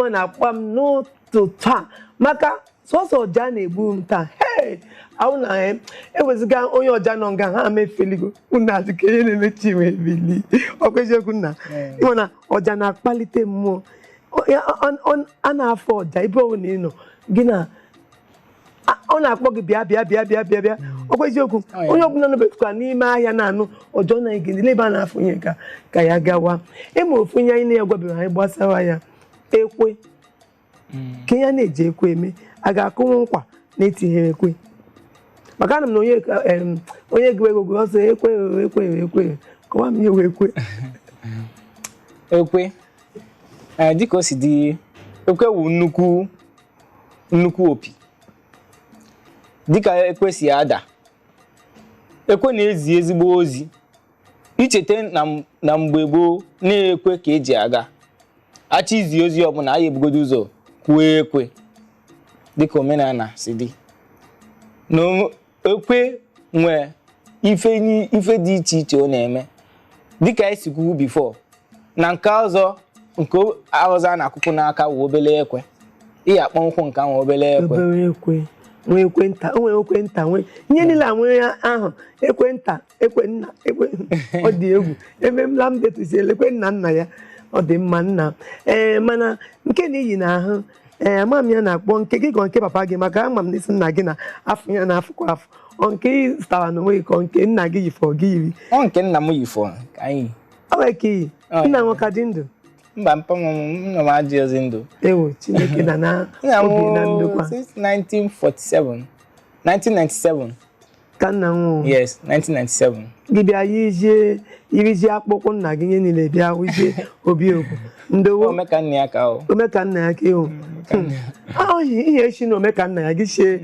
Obiọma na-akpa m n'ụtụtụ a maka sọsọ ọja na-egbu m taa. Hey, ahụ na eweziga onye ọja nọ nga ha mefeligo unu azụ ka ihe na-eme Chinwe Ebili. Ọkwa eziokwu nna, ịma na ọja na-akpalite mmụọ. A na-afọ ọja ebe ọ bụla ị nọ, gị na ọ na-akpọ gị, "Bịa, bịa, bịa, bịa, bịa, bịa." Ọkwa eziokwu? Onye ọbụla nọbetụkwa n'ime ahịa na-anụ ọjọọ na-ege ndị ebe a na-afụ ihe ka ya gawa ịma ofu ihe anyị na-agwabeghị anyị gbasara ya. Ekwe ka ihe a na-eji ekwe eme, a ga-akụnwu nkwa na-etinye ekwe, maka ana m na onye onye gụrụ ego gụrụ ọsọ ekwe ekwe ekwe. Kọwa m ihe wee ekwe. Ekwe, ee, dịka o si dị, ekwe wụ nnukwu nnukwu opi. Dịka ekwe si ada, ekwe na-ezi ezigbo ozi. Icheta na mgbe gboo na-ekwe ka eji aga achọ izi ozi ọbụla, anyị ebugodo ụzọ kwuo ekwe, dịka omenala si dị na ekwe nwee ife dị iche iche ọ na-eme, dịka anyị si kwuo before. Na nke ọzọ, nke ọzọ a na-akụkụ n'aka wụ obele ekwe. Ị akpọ nkwụ nke ahụ obele ekwe. Obere ekwe, nwee ekwe nta, o nwere ekwe nta, nwee ihe niile a nwere ahụ ekwe nta, ekwe nna, ekwe. Ọ dị egwu ebe m la m detusiela ekwe nna nna ya. Ọ dị mma nna. Ee, mana nke na iyi n'ahụ, ee, ama m ya na-akpọ nke gị ka nke papa gị, maka ama m n'isi nna gị na afọ ya na-afụkwa afụ. Ọ nke ị zụtara n'onwe gị ka ọ nke nna gị yifọ gị yiri? Ọ nke nna m yifọ ka anyị. Ọ nwere ka iyi. Ọ nna ya. Nwoke dị ndụ? Mba, mpa m, nna m adịghịzi ndụ. Ewo, Chineke na na Nna m obi na ndokwa. Since 1947, 1997. Ka nna nwụrụ? Yes, 1997. Gị bịa yizie, yirizie akpụkpọ nna gị nye niile, bịa wụzie obi okwu ndowo. Ome ka nna ya ka ọ. Ome ka nna ya ka ịhụ ahụ ihe esi na ome ka nna ya gị sie,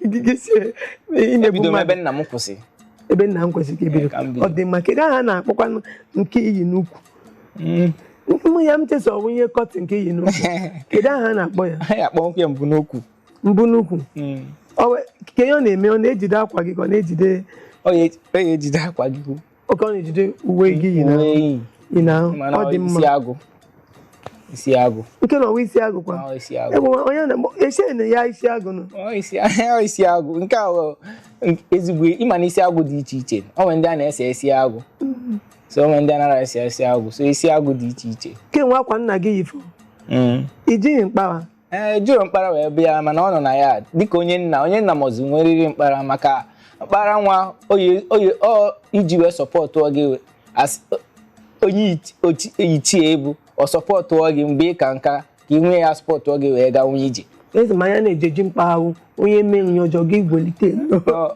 gị sie ị na-egbu Ebido m mmadụ. Ebe nna m kwụsị. Ebe nna m kwesịrị ka ebido. Ka m bido. Ọ dị mma. Kedu aha a na-akpọkwanụ nke iyi n'ukwu? Mụ ya m chesa ọwụ ihe cotton nke iyi n'ukwu, kedu aha a na-akpọ ya? Anyị akpọ nkwụ ya mbụ n'okwu. Mbụ n'ukwu. Ke ihe ọ na-eme? Ọ na-ejide akwa gị ka ọ na-ejide? Ọ ga-ejide akwa gị kwu. Oke, ọ na-ejide uwe gị yi na Uwe iyi. Yi na ahụ. Mana Ọ dị mma. Isi agụ, isi agụ. Nke na ọwa isi agụ kwa? Ọ isi agụ. Egwu onye na-akpọ esi na ya isi agụ nọ. Ọ isi agụ nke a bụ ezigbo. Ịma na isi agụ dị iche iche. O nwere ndị a na-ese isi agụ, so o nwere ndị anaghị ese isi agụ, so isi agụ dị iche iche. Ke nwe akwa nna gị yifo, ijighị mkpara? Ee, jụrụ mkpara wee bịa, mana ọ nọ na ya dịka onye nna, onye nna mọzụ nweriri mkpara, maka mkpara nwa oye oye ọ iji wee supportụọ gị as onye ichie ebu ọ supportụọ gị mgbe ị ka nka, ka ị nwee ya supportụọ gị wee gaa nwunye ije. Eze ma ya na-ejeji mkpaghawu onye mee ihe ọjọọ gị gwelite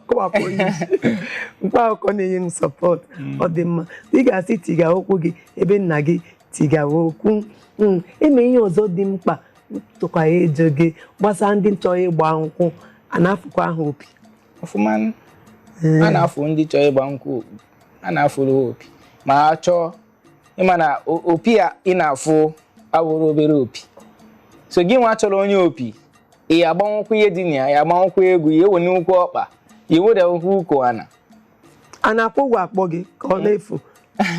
kọwapụ onye isi mkpa akụkọ na-enye m support. Ọ dị mma. Ị ga-asị tiga okwu gị ebe nna gị tigawa okwu. Ime ihe ọzọ dị mkpa tụkwa ya ịjụ gị gbasara ndị chọrọ ịgba nkwụ, a na-afụkwa ahụ opi? Ọfụma, a na-afụ ndị chọrọ ịgba nkwụ opi, a na-afụrụ ha opi ma ha chọọ. Ịma na opi a ị na-afụ awụrụ obere opi, so gị nwa chọrọ onye opi, ị agbanwekwa ihe dị na ya, ya agbanwekwa egwu, ya ewenukwu ọkpa, ya ewedawekwa ukwu ana. A na-akwụ ụgwọ akpọ gị ka ọ na-efu?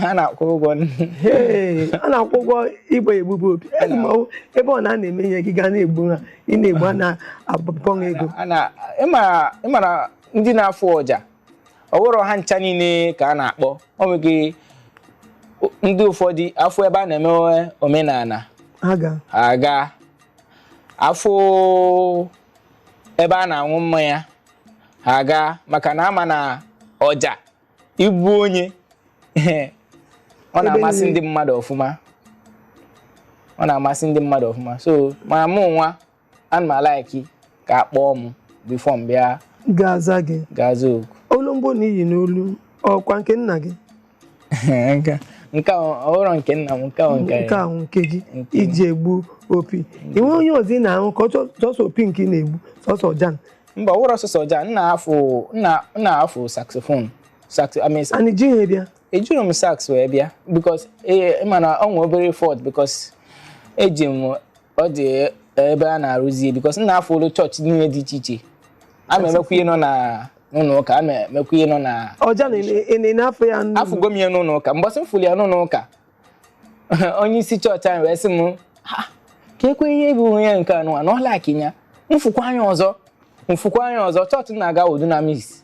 A na-akwụ ụgwọ. Hey, a na-akwụ ụgwọ ịgba egbugbu opi? Ezi ma ebe ọ na na-eme ihe gị gaa na-egbu ha, ị na-egbu, a na-abụkọ ha ego? A na ịmara ndị na-afụ ọja, ọ wụrọ ha ncha niile ka a na-akpọ. O nwere ndị ụfọdụ afọ ebe a na-eme omenala, ha ga ha aga afọ ebe a na-aṅụ mmanya, ha gaa, maka na ama na ọja igbu onye ọ na-amasị ndị mmadụ ọfụma, ọ na-amasị ndị mmadụ ọfụma. So ma mụ nwa, ana m a-like ka a kpọọ m before m bịa. Ga-aza gị. Gaa zaa oku. Olu mbụ na iyi n'olu, ọkwa nke nna gị? Nke a ọ bụrụ nke nna m, nke ahụ nke Nke ahụ nke gị. Nke m. Iji egbu opi, ị nwere onye ọzọ ị na-ahụ ka ọ sọsọ opi nke ị na-egbu, sọsọ ọja? Mba, ọ bụrụ sọsọ ọja. Nna afụ saxophone, sax, I mean. Anyị jighị bịa. Ejuru m sax wee bịa because ee, mana ọ nwe obere fault, because eji m ọ dị ebe a na-arụzi, because nna afụ ụlọ chọọchị niile dị iche iche, a ma emekwa ihe nọ na n'ụlọ ụka, a ma emekwa ihe nọ na Ọja na ị na-afụ ya n'ụlọ? Afụgo m ihe n'ụlọ ụka. Mbọsị m fụrụ ya n'ụlọ ụka, onye isi chọọchị anyị wee sị m, "Ha, Ka ekwe ihe bụ onye nke anụ na ọla akinya mfụkwa anya ọzọ, mfụkwa anya ọzọ. Chọọchị na-aga wụ Dunamis,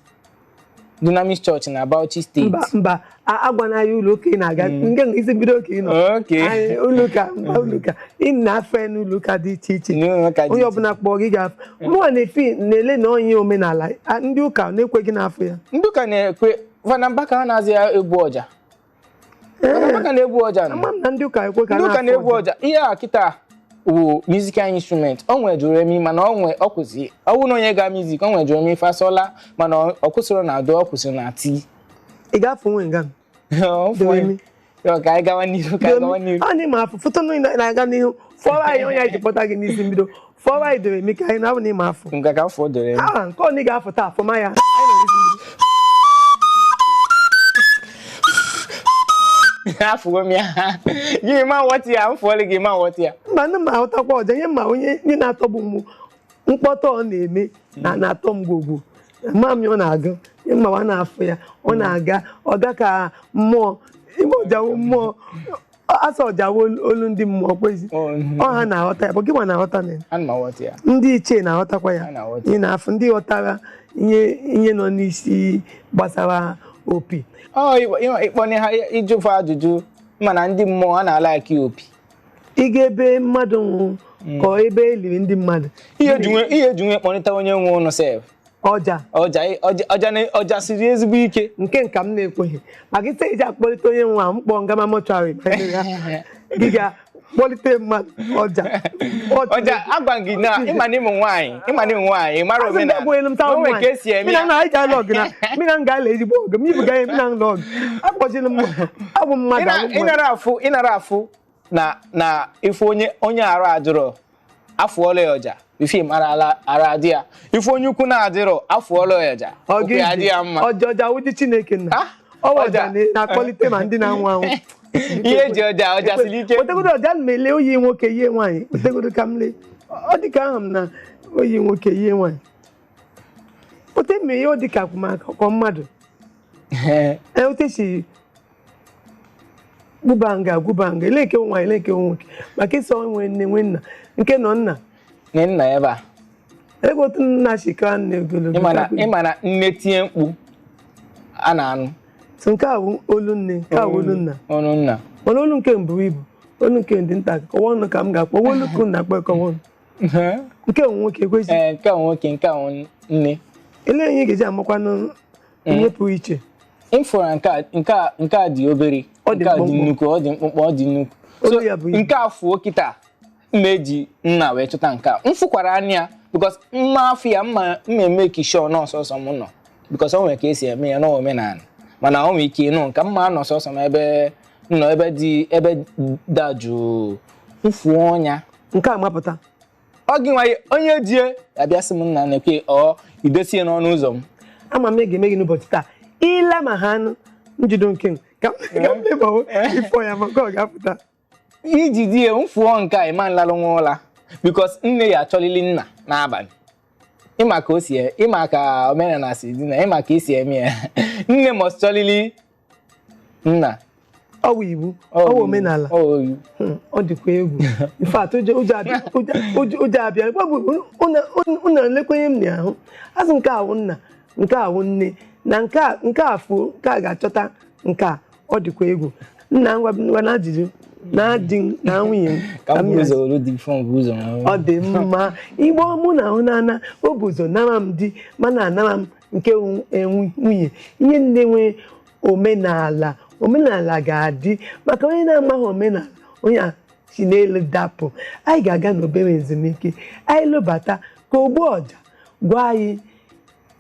Dunamis chọọchị na Bauchi Steeti. Mba, mba, agwana ya ụlọ ụka ị na-aga nke na isi mbido ka ị nọ. Okay. Anyị ụlọ ụka, mba, ụlọ ụka ị na-afe n'ụlọ ụka dị iche iche. N'ụlọ ụka dị Onye iche. ọbụla kpọọ gị ga-afụ. Mụnwa na-efi na-ele na onye omenala ndị ụka na-ekweghị n'afọ ya. Ndị ụka na-ekwe. Fada Mbaka ha na-azị ya egbu ọja. Fada Mbaka na-egbu ọja nụ. Ama m na ndị ụka ekwe ka Ndị ụka na-afụ na-egbu ọja. ọja. Ihe a kịta wụ musical instrument. O nwere doremi, mana ọ nwe ọ kwụsị. Ọ bụrụ na onye ga music, o nwere doremi fasola, mana ọ kwụsịrị na do, ọ kwụsịrị na ti. Ị ga-afụ nwe nga? Doremi. Yo, ka anyị gawa n'ihu, ka anyị gawa n'ihu. Ọ na ịma afụ foto na na-aga n'ihu. Fọrọ anyị onye anyị ji kpọta gị n'isi mbido. Fọrọ anyị doremi ka anyị na-abụ na ịma afụ. Nke ka afọ doremi. Ah, nke ọ na ị ga-afụ taa, afụma ya. Anyị nọ n'isi mbido. Afụgo m ya. Gị ma nghọta ya, m fụọlụ gị ma nghọta ya. Mba, ndị ma aghọtakwa ọja ihe ma onye ndị na-atọgbu m mkpọtọ ọ na-eme na na-atọ m gwogwo. Ma m ya ọ na-agụ ịma ọ na-afụ ya, ọ na-aga ọga ka mmụọ ime ọjawo mmụọ asa ọjawo olu ndị mmụọ kwezi. Ọ ha na-aghọta ya bụ gị nwa na-aghọta na ya. Ana m aghọta ya. Ndị ichie na-aghọtakwa ya. Ha na-aghọta. Ị na-afụ ndị ghọtara ihe ihe nọ n'isi gbasara opi. Ọ ịkpọnye ha, ịjụfa ajụjụ, mana ndị mmụọ a na-alaiki opi. Ịga ebe mmadụ nwụrụ ka ọ ebe e liri ndị mmadụ. Ihe eji nwe kpọnịta onye nwe ụnụ sef. Ọja. Ọja, ọja, ọja, ọja siri ezigbo ike. Nke nka m na-ekweghị maka ise eji akpọlite onye nwe ahụ mkpọ ngama mortuary gị ga-akpọlite mmadụ ọja. Ọja agwa gị na ịma na ịmụ nwaanyị, ịma na ịmụ nwaanyị, ịmara Asị m omenala. bịa elu m taa. Na o nwere ka esi eme mina ya. Na anyị ga-alụ ọgụ na mina m ga-alụ ezigbo ọgụ m ibuga ya mina m lụ ọgụ akpọchila m abụ mmadụ abụ mmadụ. Ịnara afụ, ịnara afụ na ife onye arụ adịrọ, afụọla ya ọja ife mara ala ara adị ya. Ife onye ukwu na-adịrọ, afụọla ya ọja Ọ okwu ya adị ya mma. Ọja, ọja wụdị Chineke nna. Ah, Ọ bụ ọja. ọja na-akpọlite ma ndị na-anwụ anwụ. Ihe eji ọja, ọja siri ike. Otegodo ọja na m ele oyi nwoke yie nwaanyị. Otegodo ka m lee ọ dị ka ahụ m na oyi nwoke yie nwaanyị ote mme ihe ọ dị ka akwụmaka kọ mmadụ. Ee, ote si gwuba nga gwuba nga ele nke nwaanyị, ele nke nwoke, maka ịsọ nwe nne nwe nna nke nọ nna. Nye nna ebe a. Ego otu nna si ka nne ogologo. Ịma na nne tinye mkpu a na-anụ. So nke a bụ olu nne, nke a bụ olu nna. Olu nna. Mana olu nke m buru ibu, olu nke m dị nta. Kọwa ọnụ ka m ga-akpọ olu ka unu na-akpọ, kọwa ọnụ. Nke nwoke ekwesị. Ee, nke a nwoke, nke a nne. Ele ihe ị ga-eji amakwanụ ihe pụrụ iche. Ịfụra nke a dị obere. Ọ dị Nke a dị mkpụmkpụ. nnukwu, ọ dị mkpụmkpụ, ọ dị nnukwu. Olu So ya bụ ibu. nke a fụọ kịta mma eji nna wee chọta nke a m fụkwara anya because mma afọ ya mma mma eme ka sure na ọsọsọ m nọ, because o nwere ka esi eme ya n'omenala, mana o nwere ike ịnụ nka mma anọ sọsọ m ebe m nọ, ebe dị ebe da jụụ, mfuo ọnya. Nke a mapụta. Ọ gị nwa onye jie abịa sị m nna na-ekwe ọ idosie n'ọnụ ụzọ m. Ama m ị ga-eme gị n'ụbọchị taa ile ma ha anụ njido nke m ka m mebawo ifo ya maka ọ ga-apụta. Iji di ya mfụọ nke a ịma nlalụ nwa ụla because nne ya achọlili nna n'abalị, ịma ka o si ịma ka omenala si dị na ịma ka esi eme ya, nne must chọlili nna. Ọ bụ iwu, ọ bụ omenala. Ọ bụ iwu. Ọ dịkwa egwu. In fact, ụjọ abịa. Gwa bụ unu elekwenye m n'ahụ azụ nke awụ nna, nke awụ nne na nke a fuo nke a ga-achọta nke a. Ọ dịkwa egwu nna. Ngwa ngwa na ajụjụ na di m na nwunye m. Ka m m bụ ụzọ olu dị fọn bụ ụzọ. Ọ dị mma. Igbo mụ na ahụ n'ana o bụ ụzọ nara m di mana anara m nke nwunye ihe ndị nwe omenala. Omenala ga-adị maka onye na-amaghị omenala, onye a si n'elu dapụ. Anyị ga-aga n'obere ezumike. Anyị lụbata ka ogbu ọja gwa anyị,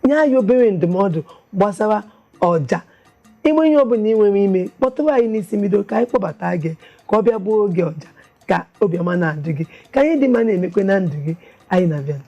nye anyị obere ndụmọdụ gbasara ọja. Ime ihe ọbụla ị nwere ime, kpọtụrụ anyị n'isi mbido ka anyị kpọbata gị ka ọ bịa gbuo oge ọja, ka obiọma na-adị gị, ka ihe dị mma na-emekwe na ndụ gị. Anyị na-abịa.